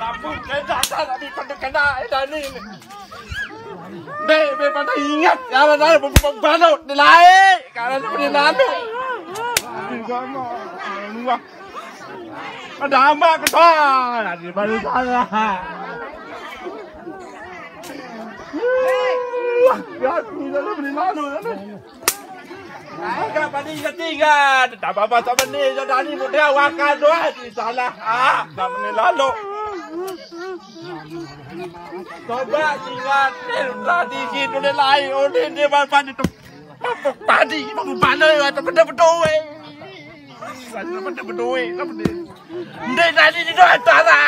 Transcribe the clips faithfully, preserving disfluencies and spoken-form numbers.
Ampun, saya tak ada tapi pada kena, eh, Dani ni. Dek, dek pada ingat, kalau saya berbuat balut, dia lain. Kalau saya boleh lalu. Aduh, gamak. Aduh, wah. Ada amak ke tak? Dia baru salah. Wah, ya, aku dah boleh lalu, dah. Agak pada ingat tinggal. Tak apa-apa, tak benar. Dah ni, dia wakil doa. Salah. Ah, tak benar lalu. Coba ingat, eh, tradisi tu dia lain. Oh, dia, dia pada tu. Padi, bangun bala, tak benar betul, eh. Tak benar betul, eh. Tak benar. Ndai tadi di doa tara.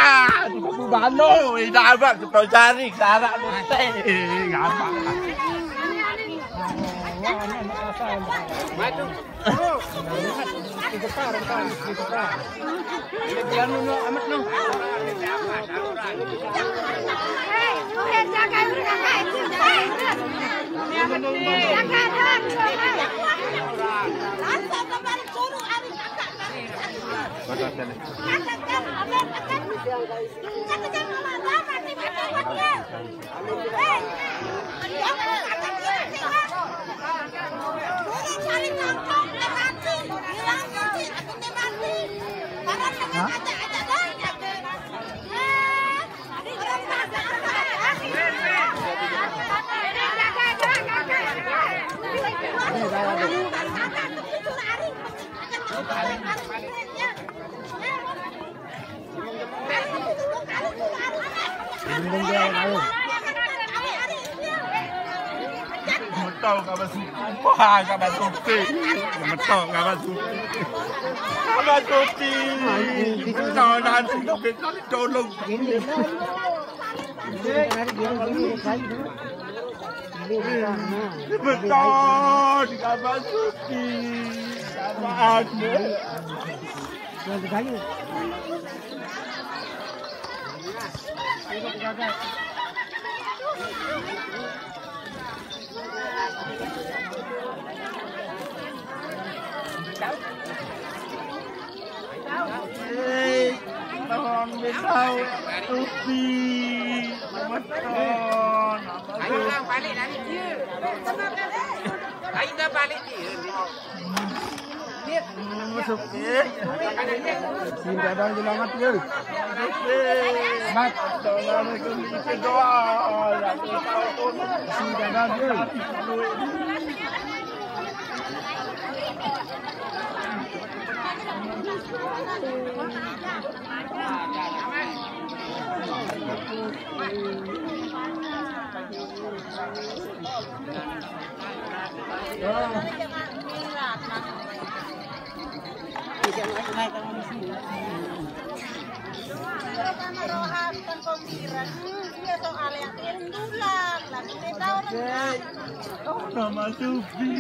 Bangun bala, eh, dah abang tu tahu cari, cara tu. Eh, apa? Maju. Metok kat Abang Suti. Wah, kat Abang Suti. Metok kat Abang Suti. Abang Suti. Metok dah Abang Suti. Tolong. Metok kat Abang Suti. Abang. Hei, tolong dia tahu. Tuti. Betul. Ayo, balik dari dia. Ayo, dah balik dia. Masuk, eh. Sini dadang je lamat, eh. Mat. Assalamualaikum, kita doa. Sini dadang, eh. Nama Sufi.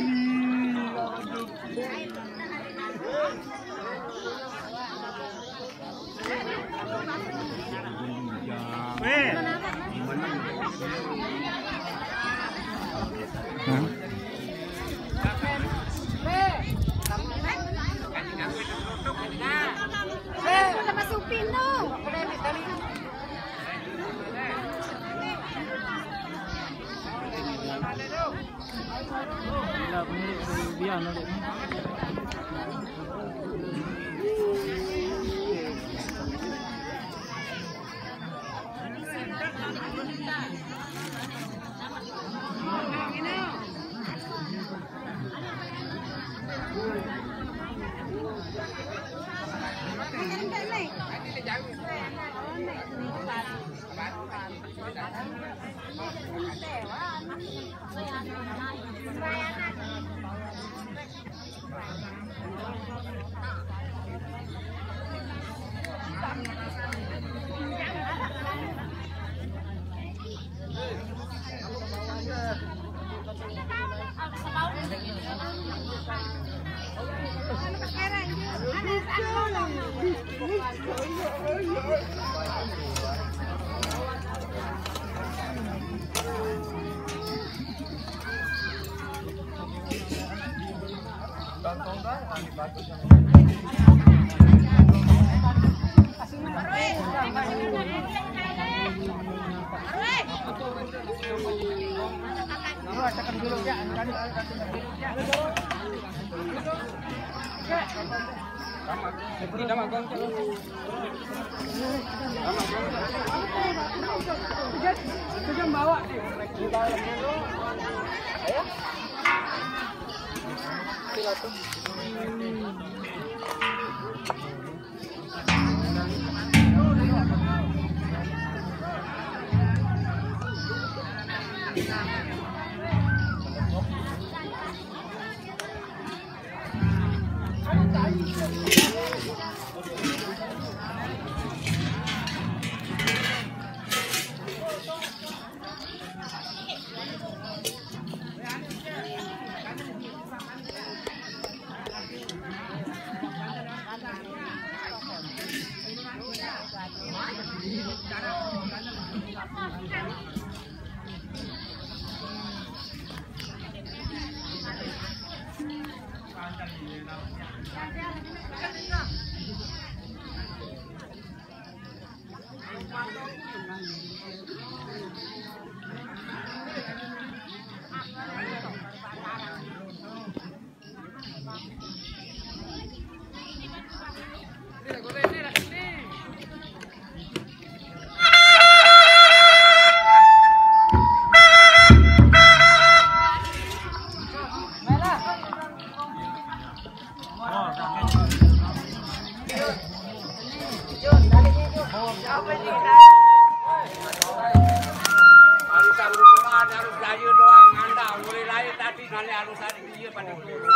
Barisan gumelar harus gaye doang ngandang, mulai lahir tadi nane harus ada dia pada guru.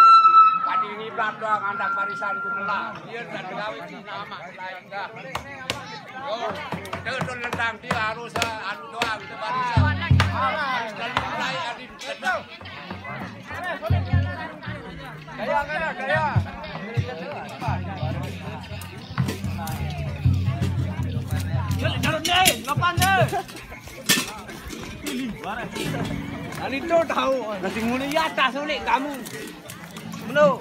Tadi ngiblat doang ngandang barisan gumelar. Dia tak gawe di nama lain dah. Yo, dia tu nendang dia harus eh, anu doang itu barisan. Harus lalu mulai ada di Gaya, gaya, gaya. Jalan deh, lapan deh. Ani tu tahu. Nasi muni ya tak sulit kamu. Belum.